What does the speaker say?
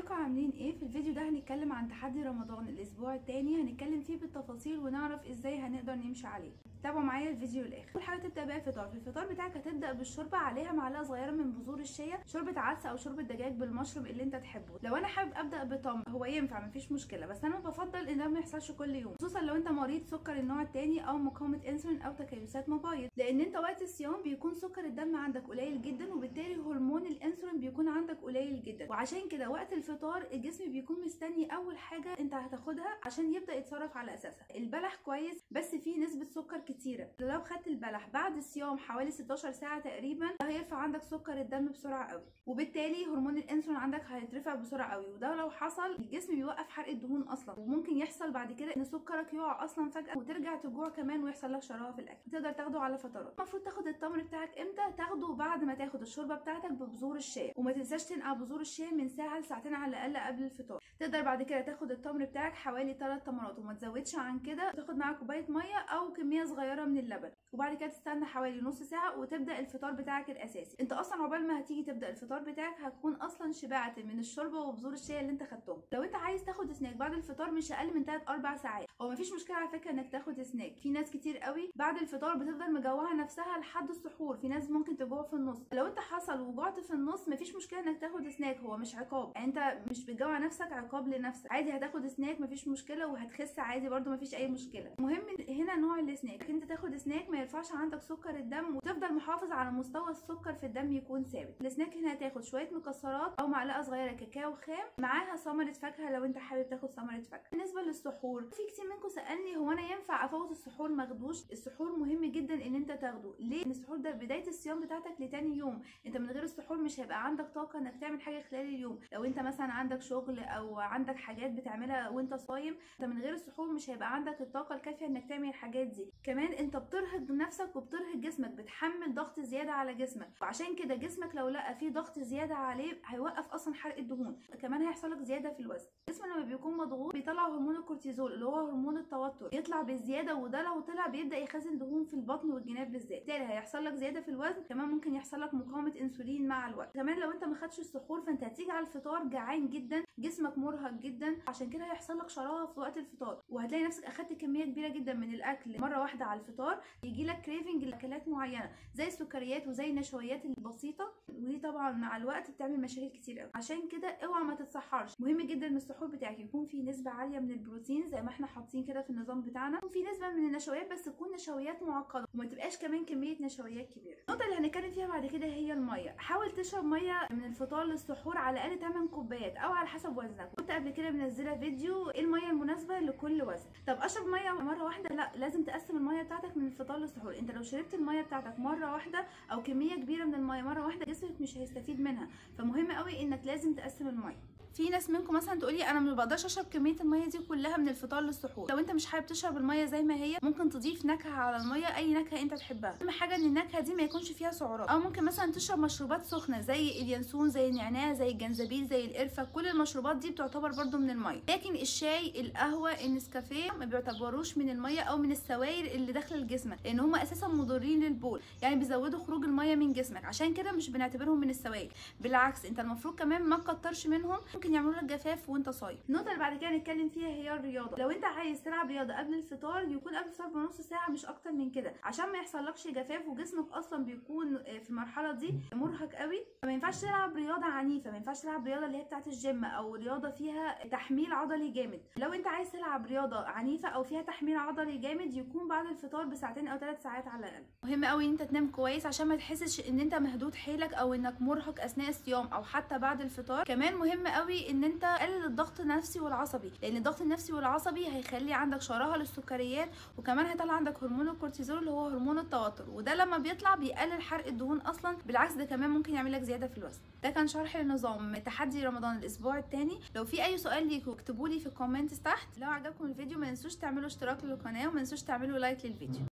ازيكم عاملين ايه؟ في الفيديو ده هنتكلم عن تحدي رمضان الاسبوع الثاني، هنتكلم فيه بالتفاصيل ونعرف ازاي هنقدر نمشي عليه. تابعوا معايا الفيديو للاخر. اول حاجة تبدا بيها الفطار، في الفطار بتاعك هتبدا بالشوربه، عليها معلقه صغيرة من بذور الشيا، شوربة عدس او شوربة دجاج بالمشروم اللي انت تحبه. لو انا حابب ابدا بتمر هو ينفع مفيش مشكلة، بس انا بفضل ان ده ما يحصلش كل يوم، خصوصا لو انت مريض سكر النوع الثاني او مقاومة انسولين او تكيسات مبايض، لان انت وقت الصيام بيكون سكر الدم عندك قليل جدا، وبالتالي هرمون الانسولين بيكون عندك قليل جدا، وعشان كده وقت الفطار الجسم بيكون مستني اول حاجة انت هتاخدها عشان يبدا يتصرف على اساسها. البلح كويس بس فيه نسبه سكر كتيرة، لو خدت البلح بعد الصيام حوالي 16 ساعة تقريبا هيرفع عندك سكر الدم بسرعة قوي، وبالتالي هرمون الانسولين عندك هيترفع بسرعة قوي، وده لو حصل الجسم بيوقف حرق الدهون اصلا، وممكن يحصل بعد كده ان سكرك يقع اصلا فجاة وترجع تجوع كمان ويحصل لك شراهه في الاكل. تقدر تاخده على فترات. المفروض تاخد التمر بتاعك امتى؟ تاخده بعد ما تاخد الشوربة بتاعتك ببذور الشيا، وما تنساش تنقع بذور الشيا من ساعة لساعتين على الاقل قبل الفطار. تقدر بعد كده تاخد التمر بتاعك حوالي 3 تمرات وما تزودش عن كده، تاخد معاه كوباية مية او كمية صغيرة من اللبن، وبعد كده تستنى حوالي نص ساعة وتبدا الفطار بتاعك الاساسي. انت اصلا عقبال ما هتيجي تبدا الفطار بتاعك هتكون اصلا شبعت من الشوربة وبذور الشيا اللي انت خدتهم. لو انت عايز تاخد سناك بعد الفطار مش اقل من 3 4 ساعات، هو مفيش مشكلة على فكرة انك تاخد سناك. في ناس كتير قوي بعد الفطار بتفضل مجوعه نفسها لحد السحور، في ناس ممكن تجوع في النص. لو انت حصل وجعت في النص مفيش مشكلة انك تاخد سناك، هو مش عقاب، يعني انت مش بتجوع نفسك عقاب لنفسك، عادي هتاخد سناك مفيش مشكلة وهتخس عادي برده مفيش اي مشكلة. المهم هنا نوع السناك، انت تاخد سناك ما يرفعش عندك سكر الدم وتفضل محافظ على مستوى السكر في الدم يكون ثابت. السناك هنا هتاخد شوية مكسرات او معلقه صغيرة كاكاو خام معاها ثمره فاكهة لو انت حابب تاخد ثمره فاكهة. بالنسبة للسحور، في كتير منكم سالني هو انا ينفع افوت السحور ماخدوش؟ السحور مهم جدا ان انت تاخده. ليه؟ ان السحور ده بداية الصيام بتاعتك لتاني يوم، انت من غير السحور مش هيبقى عندك طاقة انك تعمل حاجة خلال اليوم. لو انت مثلا عندك شغل او عندك حاجات بتعملها وانت صايم، انت من غير السحور مش هيبقى عندك الطاقة الكافيه انك تعمل الحاجات دي. كمان انت بترهق نفسك وبترهق جسمك، بتحمل ضغط زيادة على جسمك، وعشان كده جسمك لو لقى فيه ضغط زيادة عليه هيوقف اصلا حرق الدهون، كمان هيحصل لك زيادة في الوزن. الجسم لما بيكون مضغوط بيطلع هرمون الكورتيزول اللي هو هرمون التوتر، يطلع بزيادة، وده لو طلع بيبدا يخزن دهون في البطن والجناب بالذات، بالتالي هيحصل لك زيادة في الوزن، كمان ممكن يحصل لك مقاومة انسولين مع الوقت. كمان لو انت ما خدتش السحور فانت هتيجي على الفطار جعان جدا، جسمك مرهق جدا، عشان كده هيحصل لك شراهه في وقت الفطار، وهتلاقي نفسك اخدت كمية كبيرة جدا من الاكل مرة واحدة على الفطار. يجي لك craving لاكلات معينة زي السكريات وزي النشويات البسيطة، ودي طبعا مع الوقت بتعمل مشاكل كتير قوي. عشان كده اوعى ما تتسحرش. مهم جدا ان السحور بتاعك يكون فيه نسبه عالية من البروتين زي ما احنا حاطين كده في النظام بتاعنا، يكون فيه نسبه من النشويات بس تكون نشويات معقدة وما تبقاش كمان كمية نشويات كبيرة. النقطة اللي هنتكلم فيها بعد كده هي المية. حاول تشرب مية من الفطار للسحور على الاقل 8 كوبايات او على حسب وزنك. كنت قبل كده منزله فيديو ايه المية المناسبة لكل وزن. طب اشرب مية مرة واحدة؟ لا، لازم تقسم المية بتاعتك من الفطار للسحور. انت لو شربت المية بتاعتك مرة واحدة او كمية كبيرة من المية مرة واحدة جسمك مش هيستفيد منها، فمهم قوي انك لازم تقسم المية. في ناس منكم مثلا تقولي انا ما بقدرش اشرب كمية المية دي كلها من الفطار للسحور. لو انت مش حابب تشرب المية زي ما هي ممكن تضيف نكهة على المية، اي نكهة انت تحبها، اهم حاجة ان النكهة دي ما يكونش فيها سعرات. او ممكن مثلا تشرب مشروبات سخنة زي اليانسون، زي النعناع، زي الجنزبيل، زي القرفه، كل المشروبات دي بتعتبر برده من المية. لكن الشاي، القهوة، النسكافيه ما بيعتبروش من المية او من السوائل اللي داخله لجسمك، لان هم اساسا مضرين للبول، يعني بيزودوا خروج المية من جسمك، عشان كده مش بنعتبرهم من السوائل. بالعكس انت المفروض كمان ما تكترش منهم، ممكن يعملوا لك جفاف وانت صايم. النقطة اللي بعد كده هنتكلم فيها هي الرياضة. لو انت عايز تلعب رياضة قبل الفطار يكون قبل الفطار بنص ساعة مش اكتر من كده، عشان ما يحصلكش جفاف، وجسمك اصلا بيكون في المرحلة دي مرهق قوي. ما ينفعش تلعب رياضة عنيفة، ما ينفعش تلعب رياضة اللي هي بتاعه الجيم او رياضة فيها تحميل عضلي جامد. لو انت عايز تلعب رياضة عنيفة او فيها تحميل عضلي جامد يكون بعد الفطار بساعتين او 3 ساعات على الاقل. مهم قوي ان انت تنام كويس عشان ما تحسش ان انت مهدود حيلك او انك مرهق اثناء الصيام او حتى بعد الفطار. كمان مهم قوي ان انت تقلل الضغط النفسي والعصبي، لان الضغط النفسي والعصبي هيخلي عندك شراهه للسكريات، وكمان هيطلع عندك هرمون الكورتيزول اللي هو هرمون التوتر، وده لما بيطلع بيقلل حرق الدهون اصلا، بالعكس ده كمان ممكن يعمل لك زيادة في الوزن. ده كان شرح لنظام تحدي رمضان الاسبوع الثاني. لو في اي سؤال ليكم اكتبوا لي في ال comments تحت. لو عجبكم الفيديو ما تنسوش تعملوا اشتراك للقناة وما تنسوش تعملوا like للفيديو.